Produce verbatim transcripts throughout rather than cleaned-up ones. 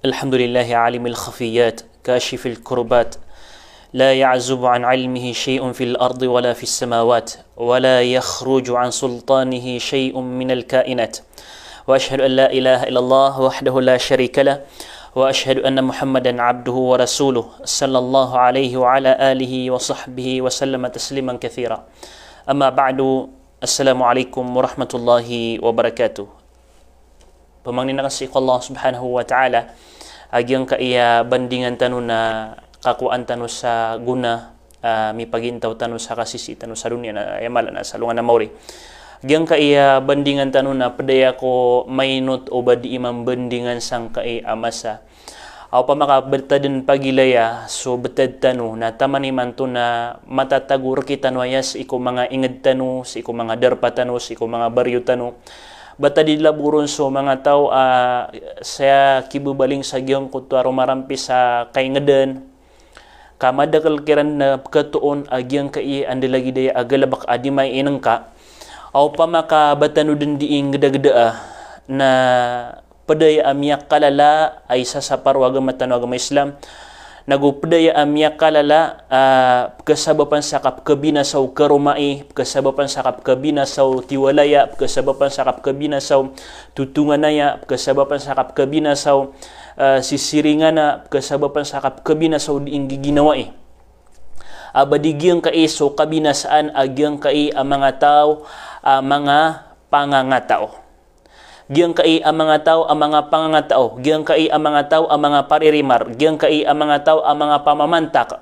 الحمد لله عالم الخفيات كاشف الكربات، لا يعزب عن علمه شيء في الأرض ولا في السماوات، ولا يخرج عن سلطانه شيء من الكائنات. وأشهد أن لا إله إلا الله وحده لا شريك له، وأشهد أن محمدا عبده ورسوله، صلى الله عليه وعلى آله وصحبه وسلم تسليما كثيرا. أما بعد، السلام عليكم ورحمة الله وبركاته. Pamangnin akn sii ko Allah Subhanahu wa Ta'ala a giyangkaya bandingan tano na kakowaan tano sa gona, a mipagintaw tano sa kasisii tano sa doniya na aya mala na sa alongan a maori. Giyangkaya bandingan tano na pd aya ko mainot o ba dii mambandingan sangkai a masa. Aw pamaka btadn pagilaya so btad tano na taman imanto na matatago rktano aya sii ko manga ingd tano, sii ko manga darpa tano, sii ko manga baryo tano. Btad i laboron so manga taw a saya kibabaling sa giyangkoto a romarampi sa kaingdn. Ka madakl kiran na pkhatoon a giyangkai a anda lagid aya a galbk a dii mainngka. Aw pamaka ba tano dn dii ngdagdaa na pd aya a miyakalala a isa sa paro a agama tano a agama Islam. Nago pd aya a miyakalala a pkhasabapan sa kapkhabinasa o karoma i, pkhasabapan sa kapkhabinasa o tiwalaya, pkhasabapan sa kapkhabinasa o totonganaya, pkhasabapan sa kapkhabinasa o, a, sisiringana, pkhasabapan sa kapkhabinasa o dii nggiginawai. A ba di giyangkai so kabinasaan a giyangkai a manga taw a manga pangangatao. Giyangkai a manga taw a manga pangangatao, giyangkai a manga taw a manga paririmar, giyangkai a manga taw a manga pamamantak.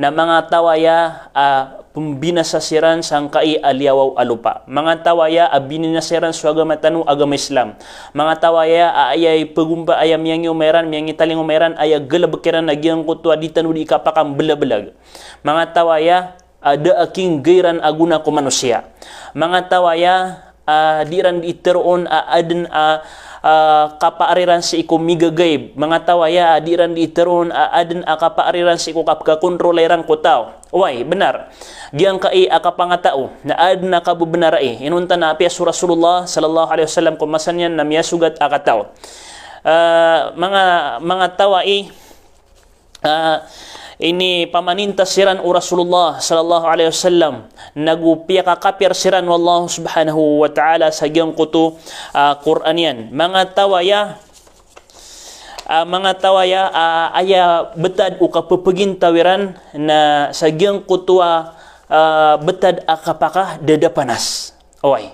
Na manga taw aya a pmbinasa siran sangkai a liyawaw a lopa. Manga taw aya a bininasa iran so agama tano a agama Islam. Manga taw aya a aya i pagompa aya miyangioma iran, miyangitalingoma iran, aya galbk iran a giyangkoto a di tano dii kapakamblablag. Manga taw aya a da a kinggay ran a gona ko manosiya. Manga taw aya a di ran dii tharoon a adn a, a kapaar iran sii ko migagaib. Manga taw aya a di ran dii tharoon a adn a kapaar iran sii ko kapkhakontrola iran ko taw. Oway, bnar. Giyangkai a kapangatao na adn a kababnarai. Inonta na apiya so Rasulullah sallallahu alaihi wasallam ko masa niyan na miyasogat a kataw. A, manga, manga taw ai, a, inipamanintas siran o Rasulullah sallallahu alaihi wasallam, nago piyakakapir siran o Allah Subhanahu wa Ta'ala sa giyangkoto a Qur'an iyan. Manga taw aya, a, manga taw aya a aya btad o kapphagintaw iran na sa giyangkoto a, a, btad a kapakadadapanas. Oway.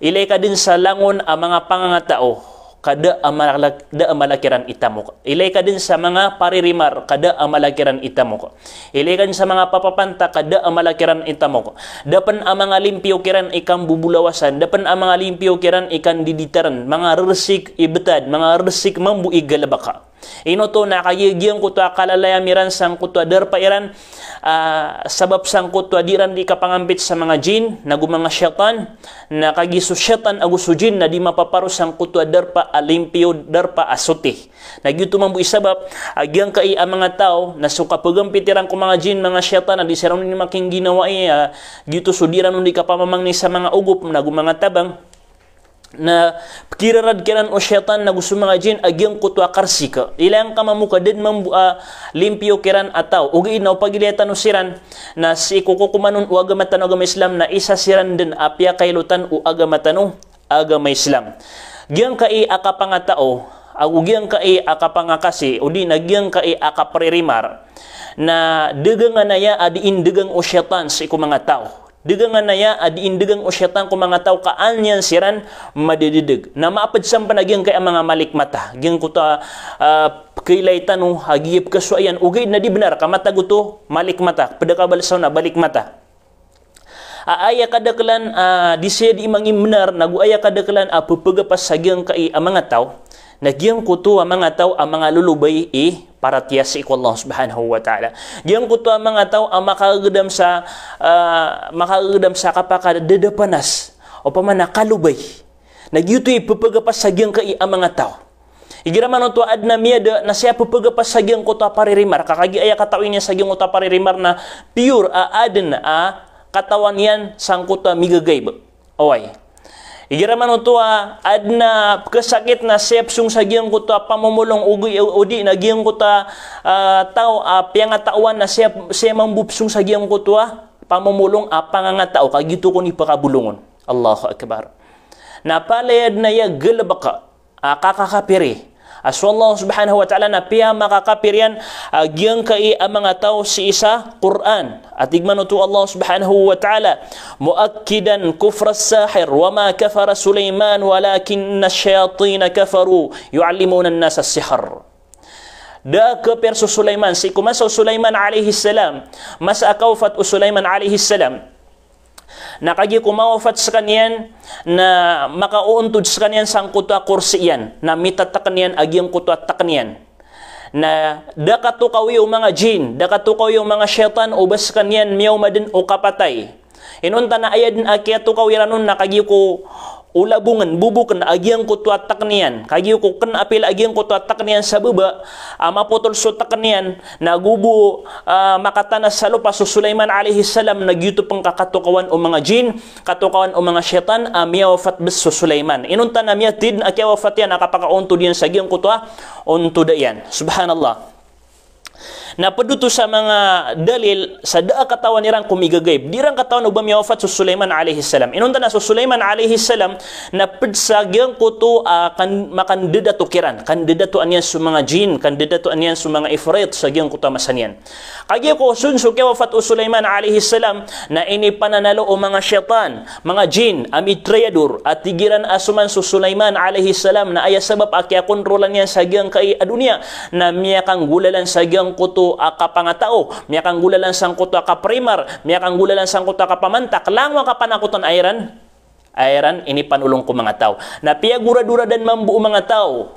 Ilay ka dn sa langon a manga pangangatao ka da a mala, da a mala kiran itamok. Ilay ka dn sa manga paririmar ka da a mala kiran itamok. Ilay ka dn sa manga papapantak ka da a mala kiran itamok. Da pn a manga limpiyo kiran i kambobolawasan, da pn a manga limpiyo kiran i kandiditaren, manga rersik i btad, manga rersik mambo i galbk. Ino oto na kagiya giyangkoto a kalalaya miran sangkoto a darpa iran, a, sabap sangkoto a di ran dii kapangampit sa manga jin, nago manga shaytan, na kagiya so shaytan ago so jin na di mapaparo sangkoto a darpa a limpiyo, darpa a soti. Na giyoto mambo i sabap a giyangkai a manga taw na so kapagampit iran ko manga jin, manga shaytan, a di siran on dii makingginawai, a, giyoto so di ran on dii kapamamangni sa manga ogop, nago manga tabang. Na pkirarad kiran o shaytan nago so manga jin a giyangkoto a karsik. Ilay angka mambo ka da dn mambo a limpiyo kiran a taw. Ogaid na o pagilaya tano siran na sii ko kokoman on o agama tano a agama Islam na isa siran dn a piyakailotan o agama tano a agama Islam. Giyangkai a kapangatao, ago giyangkai a kapangakasi, odi na giyangkai a kapririmar, na dagangan aya a dii ndagang o shaytan sii ko manga taw. Dagangan aya a dii ndagang o shaytan ko manga taw ka an iyan siran madadadg. Na maapd sa pn a giyangkai a manga malik mata. Giyangkoto a, a, pkailay tano a giya pkasowa iyan, ogaid na di bnar ka matago oto, malik mata, pd a kabalasan na balik mata. A aya kadaklan a di saya dii mangimbnar, nago aya kadaklan a pphagapas sa giyangkai a manga taw, na giyangkoto a manga taw a manga lolobay i paratiyaya sii ko Allah Subhanahu wa Ta'ala. Giyangkoto a manga taw a makagdam sa, a, makagdam sa kapakadadapanas. Opama na kalobay. Na giyoto i pphagapas sa giyangkai a manga taw. Igira man oto a adn a miyada na saya pphagapas sa giyangkoto a paririmar. Ka kagiya aya katawi niyan sa giyangkoto a paririmar na pure a adn a katawan iyan sangkoto a migagaib. Oway. Igira man oto a adn a pkhasakit na sii psong sa giyangkoto a pamomolong, o di, o di na giyangkoto a, ah, taw a piyangataowan na sii, sii mambo psong sa giyangkoto a pamomolong a pangangatao, ka giyoto kon i pakabolongon. Allahu Akbar. Na palaya dn a aya galbk a kakakapiri a so Allah subhanahu wa ta'ala na piyamakakapir iyan a giyangkai a manga taw sii sa Qur'an. A tig man oto o Allah subhanahu wa ta'ala, muakkidan kufras sahir, wa ma kafara Sulaiman walakinnash shayatina kafaru yuallimuna an-nasa as-sihr. Da a kapir so Sulaiman, sii ko masa o Sulaiman alayhis salam, masa a kawafat o Sulaiman alayhis salam, na kagiya ko mawafat skaniyan, na makaoontod skaniyan sangkoto a korsi iyan, na mitatakn iyan a giyangkoto a takn iyan. Na da katokawi o manga jin, da katokawi o manga shaytan o ba skaniyan miyaoma dn o kapatay. Inonta na aya dn a kiyatokawi ran on na kagiya ko olabongn, bobokn a giyangkoto a takn iyan. Kagiya ko kn a pila a giyangkoto a takn iyan sa baba, a mapotol so takn iyan, na go bo, ah, makatanas sa lopa so Sulaiman alayhis salam, na giyoto pn ka katokawan o manga jin, katokawan o manga shaytan a miyawafat bs so Sulaiman. Inonta na miyatid a kiyawafat iyan a kapakaontod iyan sa giyangkoto a ontoda iyan. Subhanallah. Na pd oto sa manga dalil sa da a katawan iran ko migagaib. Di iran katawan o ba miyawafat so Sulaiman alayhis salam. Inonta na so Sulaiman alayhis salam na pd sa giyangkoto a kan-, makandadato kiran. Kandadatoan iyan so manga jin, kandadatoan iyan so manga ifrit sa giyangkoto a masa niyan. Kagiya ko so dn so kiyawafat o Sulaiman alayhis salam na inipananalo o manga shaytan, manga jin a mitrayador, a tig iran a so man so Sulaiman alayhis salam na aya sabap a kiyakontrolan iyan sa giyangkai a doniya na miyakanggolalan sa giyangkoto a kapangatao, miyakanggolalan sangkoto a kaprimar, miyakanggolalan sangkoto a kapamantak, langon a kapanakotan a iran, a iran inipanolong ko manga taw. Na piyagoradoradan mambo o manga taw.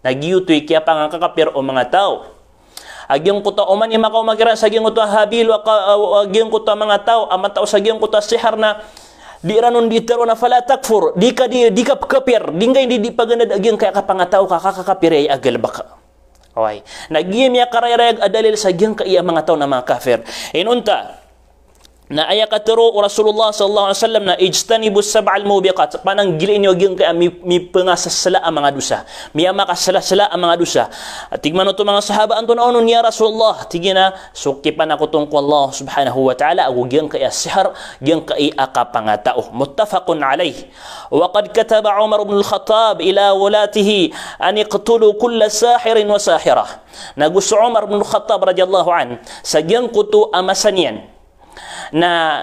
Na giyoto i kiyapangakakapir o manga taw. A giyangkoto a oman i makaoma kiran sa giyangkoto a Habil, wa ka-, a, a giyangkoto a manga taw a matao sa giyangkoto a sihar na di iran on di tharoa na fala takfur, di ka di, di ka pkapir, di ngka i di, di paganad a giyangkaya kapangataw ka kakakapir aya a galbk. Oway. Na giya miyakarayrayag a dalil sa giyangkaya manga taw na manga kafir. Inonta na aya katharo o Rasulullah sallallahu alayhi wasallam na ijtanibus sab'al mubiqat, pananggilai niyo giyangkaya mi-, mipangasasla a manga dosa, miyamakaslasla a manga dosa. A tig man oto manga sahaba, antonaa onon ya Rasulullah? Tig iyan a so kipanakoton ko Allah subhanahu wa ta'ala ago giyangkaya sihar, giyangkaya kapangatao. Muttafaqun alayh. Wa qad kataba Umar ibn al-Khattab ila wulatihi an iqtulu kulla sahirin wa sahirah. Na go so Umar ibn al-Khattab radiyallahu anhu, sa giyangkoto a masa niyan, na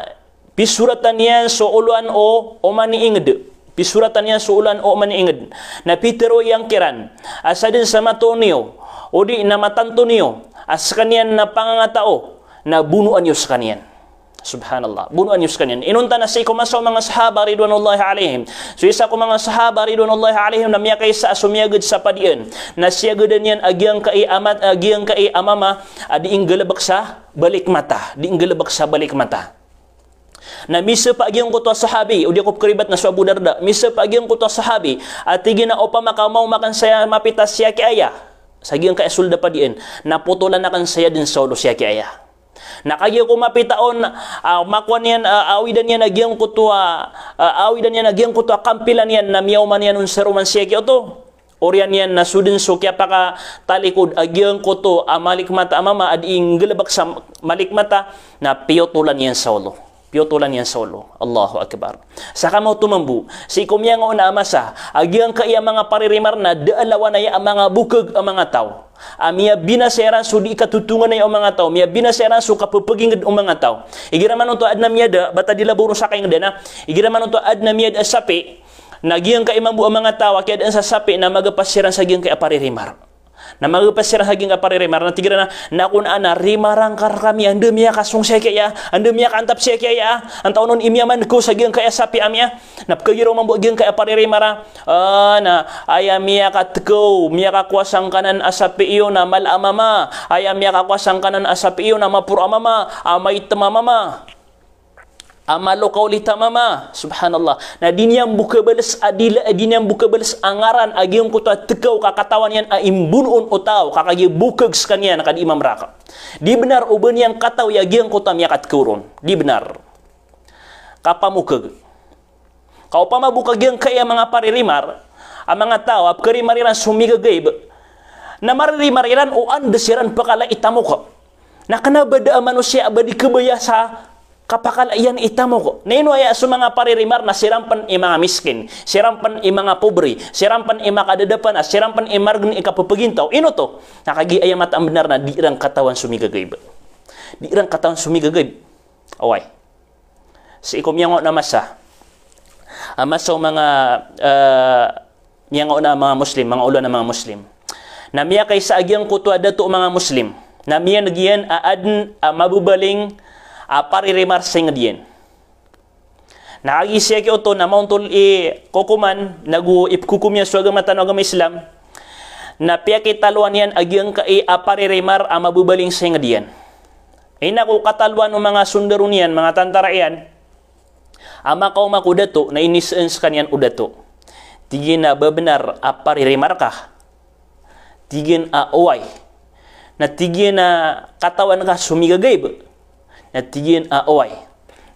pisoratan iyan so oloan o oman i ingd. Pisoratan iyan so oloan o oman i ingd. Na pitharo iyan kiran a sadn sa matoon iyo, o di na matanto niyo a skaniyan na pangangatao, na bonoa niyo skaniyan. Subhanallah. Bonoa niyo skaniyan. Inonta na sii ko masa o manga sahaba ridwanullahi alayhim. So isa ko manga sahaba ridwanullahi alayhim na miyakaisa a somiyagad sa padian. Na siyagadan iyan a giyangkai a mat-, a giyangkai a mama a di nggalbk sa balik mata. Di nggalbk sa balik mata. Na misapa a giyangkoto a sahabi, o di ako pkharibat na so Abu Darda, misapa a giyangkoto a sahabi a tig iyan a opama ka maoma akn saya mapita siyaki aya sa giyangkaya soled a padian, na potolan akn saya dn sa olo siyaki aya. Na kagiya ko mapita on, ah, makowa niyan, ah, awidan iyan a giyangkoto a, ah, awidan iyan a giyangkoto a kampilan iyan na miyaoma niyan on sa roman siyaki oto. Oriyan iyan na so dn so kiyapakatalikod a giyangkoto a malik mata a mama a di nggalbk sa malik mata, na piyotolan iyan sa olo. Piyotolan iyan sa olo. Allahu Akbar. Sa kamaoto mambo, sii ko miyangaona a masa a giyangkaya manga paririmar na da a lawan aya a manga bokag a manga taw a miyabinasa iran so di katotonganay o manga taw, miyabinasa iran so kapphagingd o manga taw. Igira man oto a adn a miyada, bata di labo ron sa kaingda na, igira man oto a adn a miyada a sapi, na giyangkai mambo a manga taw a kiyadaan sa sapi na magapas siran sa giyangkai a paririmar. Na magapas siran sa giyangkai a paririmar, na tig iran a, na kon ana rimaran ka rkami, anda miyakasong siyaki aya, anda miyakaantap siyaki aya, antaa onon i miyamankaw sa giyangkai a sapi ami a. Na pkhagiraw mambo a giyangkai a paririmar a, ah, na aya miyakatkaw, miyakakowa sangkanan a sapi iyo na mala a mama, aya miyakakowa sangkanan a sapi iyo na maporo a mama, a maitam a mama, a malokaw lita mama. Subhanallah. Na di niyan bo kabals a dila, di niyan bo kabals a ngaran a giyangkoto a tkaw ka katawan iyan a imbonoon o taw ka kagiya bokag skaniyan ka di imamrak. Di bnar o ba niyan katawi a giyangkoto a miyakatkaw ron. Di bnar. Kapamokag. Ka opama bo ka giyangkai a manga paririmar a manga taw a pkarimar iran so migagaib, na maririmar iran o anda siran pkala i tamok. Na kna ba da a manosiya a ba di kabaya sa kapakala iyan i tamok. Na ino aya so manga paririmar na siran pn i manga miskin, siran pn i manga pobre, siran pn i makadadapana, siran pn i margn i kapphagintaw. Ino oto? Na kagiya aya mataan a bnar na di iran katawan so migagaib. Di iran katawan so migagaib. Oway. Sii ko miyangaoona a masa. A masa o manga, eh, miyangaoona a manga Muslim, manga olowan a manga Muslim. Na miyakaisa a giyangkoto a dato o manga Muslim. Na miyaneg iyan a adn a mababaling a paririmar sa ingd iyan. Na kagiya sii ko oto na maontol i kokoman, nago ipkhokom iyan so agama tano a agama Islam. Na piyakitaloan iyan a giyangkai a paririmar a mababaling sa ingd iyan. Ina ko kataloan o manga sondaro niyan, manga tantara iyan, a makaoma ko dato, na inisaan skaniyan o dato. Tig iyan a ba bnar a paririmar ka? Tig iyan a oway. Na tig iyan a katawan ka so migagaib? Na tig iyan a oway.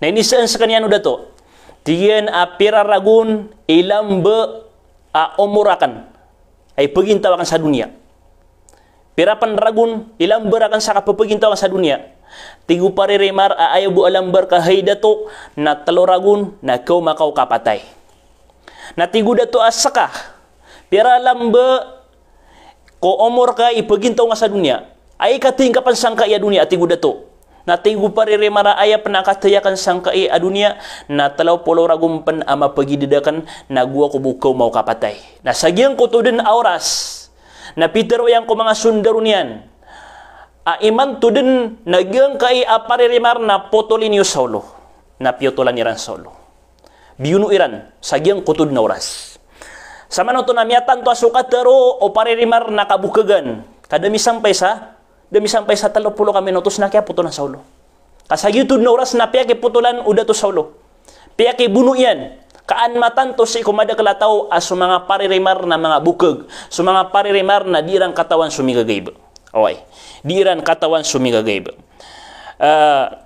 Na inisaan skaniyan o dato. Tig iyan a pira ragon i lamba a omor akn a ipagintaw akn sa doniya. Pira pn ragon i lamba rakn sa kapapagintaw akn sa doniya? Tig o paririmar a aya bo a lamba rka hay dato na tlo ragon na kaoma ka o kapatay. Na tig o dato a ska, pira lamba ko omor ka ipagintaw ngka sa doniya? Ay katingkapan sangkai a doniya, tig o dato. Na tig o paririmar a aya pn a kataya akn sangkai a doniya na tlo polo ragon pn a mapagidad akn, na go ako bo kaoma o kapatay. Na sa giyangkoto dn a oras na pitharo iyan ko manga sondaro niyan a imanto dn na giyangkai a paririmar na potoli niyo sa olo. Na piyotolan iran sa olo. Biyono iran sa giyangkoto dn a oras. Samanoto na miyatanto a so katharo o paririmar na kabokhagan. Ka da misampay sa, da misampay sa tlo polo ka minotos na kiyapotolan sa olo. Ka sa giyoto dn a oras na piyakipotolan o dato sa olo. Piyakibono iyan. Ka an matanto sii ko madakl a taw a so manga paririmar na manga bokhag. So manga paririmar na di iran katawan so migagaib. Oway. Di iran katawan so migagaib. Ah,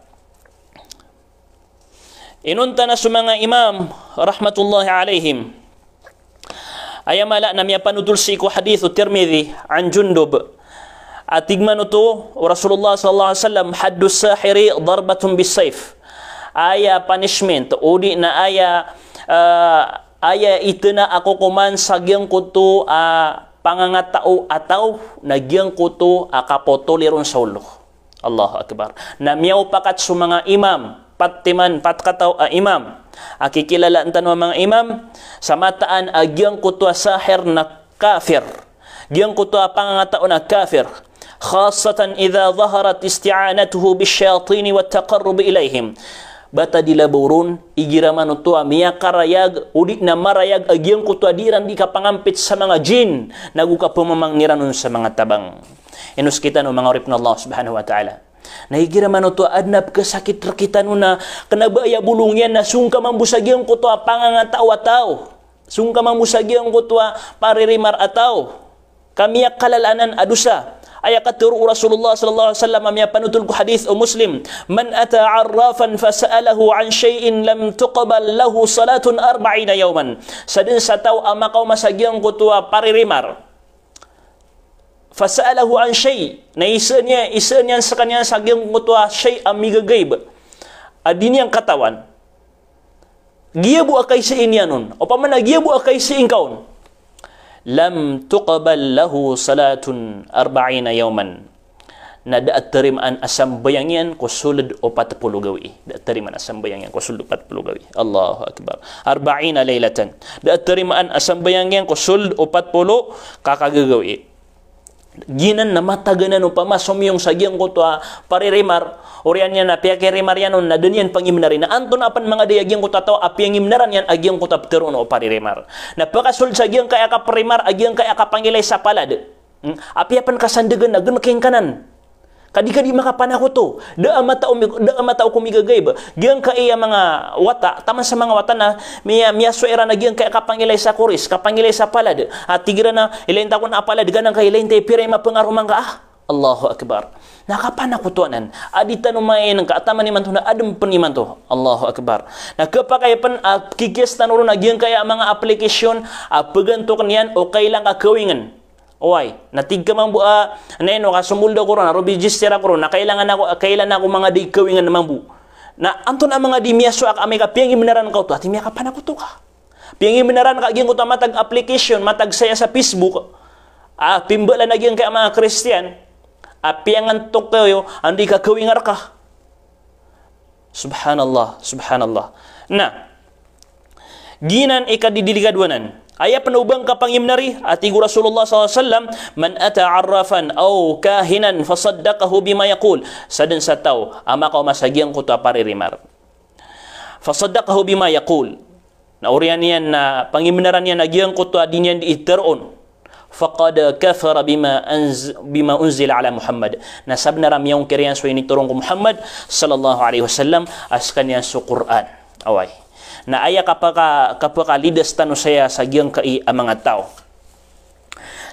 Inonta na so manga imam, rahmatullahi alaihim. Aya mala na miyapanotol sii ko hadith o Tirmidhi, an Jundub. A tig man oto o Rasulullah sallallahu alaihi wasallam, "Haddu sahiri darbatun bis-saif." Aya punishment, odi na aya, ah, aya itna a kokoman sa giyangkoto a pangangatao a taw, na giyangkoto a kapotoli ron sa olo. Allahu Akbar. Na miyaopakat so manga imam, pat timan, pat kataw a imam a kikilalaan tano a manga imam, sa mataan a giyangkoto a sahir na kafir. Giyangkoto a pangangatao na kafir. Khassatan idha dhaharat isti'anatuhu bish-shayatini wat-taqarrub ilaihim. Bata di labaw ron, igira man oto a miyakarayag, odi na marayag a giyangkoto a di iran di kapangampit sa manga jin, nago kapamamangni ran on sa manga tabang. Ino skitano manga oripn o Allah subhanahu wa ta'ala. Na igira man oto a adn a pkhasakit rkitano na kna ba aya bolong iyan na song ka mambo sa giyangkoto a pangangatao a taw. Song ka mambo sa giyangkoto a paririmar a taw. Ka miyakalalanan a dosa. Aya katharo o Rasulullah sallallahu alaihi wasallam a miyapanotol ko hadith o Muslim, "Man ata arrafan fasa'alahu an shay'in lam tuqbal lahu salatun arba'ina yawman." Sadn sa taw a makaoma sa giyangkoto a paririmar. Fasa'alahu an shay'. Na isaan iyan, isaan iyan skaniyan sa giyangkoto a shay' a migagaib a di niyan katawan. Giya bo a kaisii niyan on. Opama na giya bo a kaisii ngka on. Lam tuqbal lahu salatun arba'ina yawman. Na da a tarimaan a sambayang iyan ko sold o pat polo gawii. Da a tarimaan a sambayang iyan ko sold o pat polo gawii. Allahu Akbar. Arba'ina laylatan. Da a tarimaan a sambayang iyan ko sold o pat polo ka kagagawii. Giyanan na mataganan opama somiyong sa giyangkoto a paririmar, oriyan iyan na piyakirimar iyan on na da niyan pangimnari. Na antonaa pn manga daya giyangkoto a taw a piyangimnaran iyan a giyangkoto a ptharoon o paririmar. Na pakasold sa giyangkai a kaparimar a giyangkai a kapangilay sa palad. Hmm? Apiya pn kasandagan na gnk ingkanan. Ka di ka di makapanakoto. Da a matao mi-, da a matao ko migagaib. Giyangkai a manga wata, taman sa manga wata na miya-, miyasowa iran a giyangkai a kapangilay sa koris, kapangilay sa palad. A tig iran a, ilayin ta kon a palad, ka nan ka ilayin ta i pira i mapangaroma ngka a. Allahu Akbar. Na kapanakoto anan. A di tano main ka, taman imanto na adn pn imanto. Allahu Akbar. Na khapakay pn a kikiyas tano ron a giyangkaya a manga application a pagantok niyan o kailang ka kawingn. Oway, na tig ka mambo a, na ino ka somold ako ron, a register ako ron, na kailangan ako, kailangan ako manga di kawingn mambo. Na antonaa manga di miyasowa ka amay ka piyangimbenaran ka oto, ati miyakapanakoto ka. Piyangimbenaran ka giyangkoto a matag application, matag saya sa Facebook. A, pimbalan a giyangkaya manga Kristiyan. A, piyangantok kayo, andi ka kawingar ka. Subhanallah, subhanallah. Na, giyanan i kadidilikadowa nan. Aya pn o ba ngka pangimbenari, a tig o Rasulullah sallallahu alaihi wasallam, "Man ata arrafan aw kahinan fasaddaqahu bima yaqul." Sadn sa taw a makaoma sa giyangkoto a paririmar. Fasaddaqahu bima yaqul. Na oriyan iyan na pangimbenaran iyan a giyangkoto a di niyan di iteroon. Faqad kafara bima anz-, bima unzila ala Muhammad. Na sabnar a miyaongkir iyan so initoron ko Muhammad sallallahu alaihi wasallam a skaniyan so Qur'an. Oway. Na aya kapaka-, kapakalidas tano saya sa giyangkai a manga taw.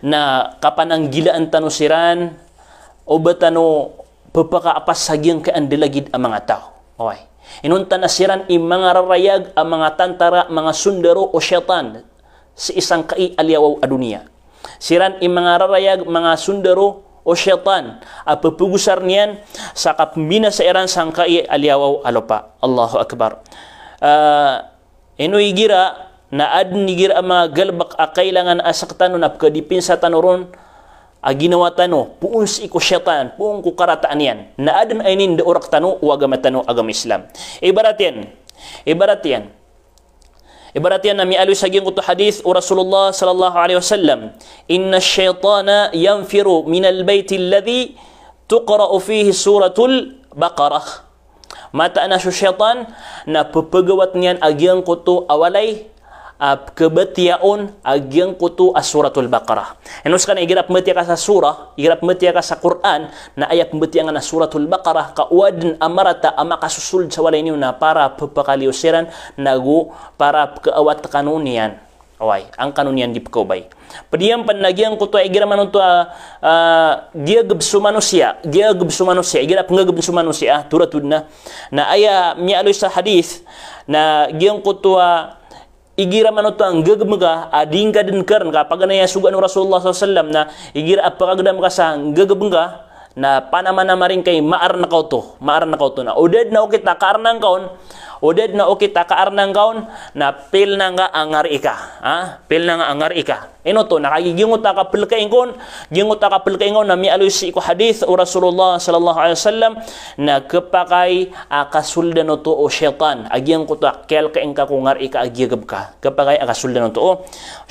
Na kapananggilaan tano siran, o ba tano pepakaapas sa giyangkai a ndalagid a manga taw. Oway. Inonta na siran i manga rarayag a manga tantara, manga sondaro o shaytan sii sangkai a liyawaw a doniya. Siran i manga rarayag, manga sondaro o shaytan a pepegosar niyan sa kapembinasa iran sangkai a liyawaw a lopa. Allahu Akbar. Ah, Ino igira, na adn igira a manga galebek a kailangan a sektano na pekadipinsa tano ron a ginawa tano, poon sii ko shaytan, poon ko karataan iyan. Na adn a inindao rektano o agama tano, agama Islam. Ibarat iyan, ibarat iyan, ibarat iyan na miyaaloy sa giyangkoto a hadith o Rasulullah sallallahu alaihi wasallam, "Inna shaytana yanfiru minal bayti alladhi tuqra'u fihi suratul Baqarah." Mataan a so shaytan na pepegawat niyan a giyangkoto a walay a pekebatiya on a giyangkoto a Suratul Baqarah. Ino sekaniyan igira pembatiya ka sa surah, igira pembatiya ka sa Qur'an, na aya pembatiya ngka na Suratul Baqarah, ka o adn a marata a makasosold sa walay niyo na para pepakaliyo siran, nago para pekeawat kano niyan. Oway, angkano niyan di pekaobay. Ped iyan pen na giyangkoto a igira manoto a, ah, giyageb so manosiya, giyageb so manosiya, igira pengageb so manosiya, ah, toratod na. Na aya miyaaloy sa hadith, na giyangkoto a igira manoto a nggageb ngka, a di ngka den karen ka, paganay a sogoan o Rasulullah sallallahu alaihi wasallam, na igira a pekagedam ka sa nggageb ngka, na panamanamari ngka i maar na kaoto, maar na kaoto na. O da den a okit a kaarna ngka on, o da den a okit a kaarna ngka on, na pilna ngka a ngari ka. Ha? Pilna ngka a ngari ka. Ino oto, na kagiya giyangkoto a kapelkai ngka on, giyangkoto a kapelkai ngka on, na miyaaloy sii ko hadith o Rasulullah sallallahu alaihi wasallam, na kepakay a kasoldan oto o shaytan a giyangkoto a kiyalkai ngka ko ngari ka a giyageb ka. Kepakay a kasoldan oto o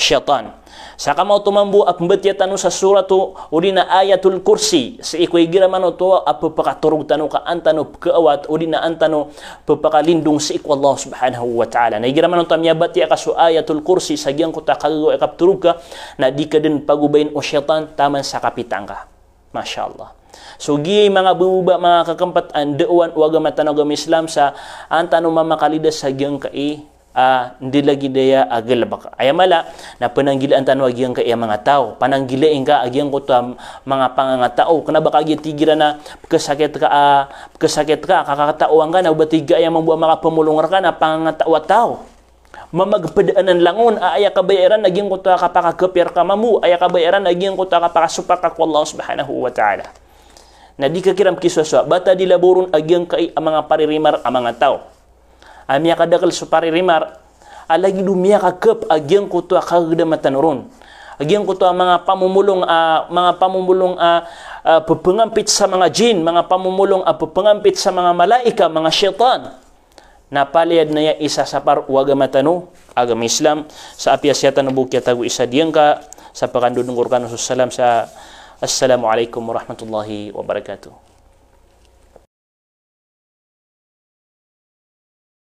shaytan. Sa kamaoto mambo a pembatiya tano sa surat o, odi na Ayatul Kursi, sii ko igira manoto a pepakatorog tano ka an tano pekeawat, odi na an tano pepakalindong sii ko Allah Subhanahu wa Ta'ala. Na igira manoto a miyabatiya ka so Ayatul Kursi sa giyangkoto a kagagaw a kaptorog ka, na di ka den pagobayin o shaytan taman sa kapita ngka. Masha Allah. So giya i manga bebeba, manga kakempat, a ndaowan o agama tano a agama Islam sa an tano mamakalidas sa giyangkai a ndilagid aya a galebek. Aya mala na penanggilaan tano a giyangkai a manga taw. Pananggilai ngka a giyangkoto a manga pangangatao. Kena ba kagiya tig iran a pekesakit ka a, pekesakit ka, kakataoan ka na o ba tig ka aya mambo a makapemolong reka na pangangatao a taw. Mamagped anan langon a aya kabaya iran a giyangkoto a kapakakapir ka mambo, aya kabaya iran a giyangkoto a kapakasopak ka ko Allah Subhanahu wa Ta'ala. Na di ka kiran pekisoasoa, bata di laboron a giyangkai a manga paririmar a manga taw. A miyakadakel so paririmar, a lagid o miyakakep a giyangkoto a kagedama tano ron. A giyangkoto a manga pamomolong a, manga pamomolong a, a, pepengampit sa manga jin, manga pamomolong a pepengampit sa manga malaika, manga shaytan. Na palaya den aya isasapar o agama tano, agama Islam, sa apiya siya tano bo kiyatago isa diyangka, sa pakandodon ko rekano so salam sa, Assalamu alaikum warahmatullahi wabarakatuh.